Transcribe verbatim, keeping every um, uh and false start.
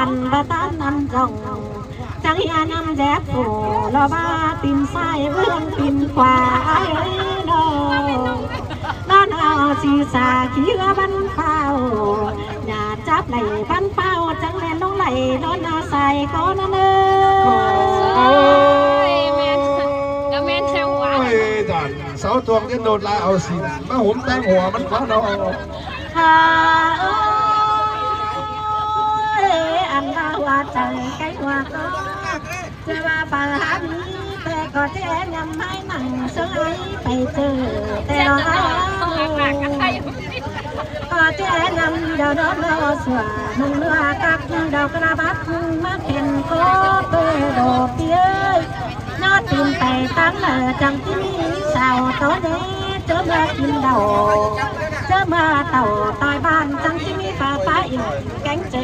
ꞌva ꞌtan ꞌnặn dỏng, chắng hia ꞌnặn dép phủ, lo ꞌva tin sai ꞌvướng tin khua ai ơi no. Nó nó xì xà khí ꞌva bắn pháo, nhà chắp đảy bắn pháo chắng ꞌmen ꞌlống đảy nó nó sai có nó nơ. Ôi, ꞌmen, ꞌmen theo hua. Ôi, dọn sáu tuồng tiên đột lại ảo xỉn, má húm tang hua ꞌmắn có nó. Hà ơi, ăn ꞌva hua chaư cái hua có. ꞌChớ ꞌva phaư hák ꞌmí ꞌtẹ ꞌcọ ꞌchí ém ꞌnhăm ꞌmái nẳng sớng ai pay ꞌchớ ꞌtẹ lo ai. ꞌCọ ꞌchí ém ꞌnhăm đao đón lo sua, ꞌmứng ꞌlứa cắp đao ꞌcọ ꞌva báp ꞌmá khen có ꞌpưa đổ pi ơi. Nó tin pay ꞌtáng lả chắng ꞌchí ꞌmí sao tó đé, ꞌchớ ꞌmưa kin đao, ꞌchớ ꞌmưa tảu ꞌtoi ꞌván chắng ꞌchí ꞌmí pha pá ỉn kéng ꞌchớ.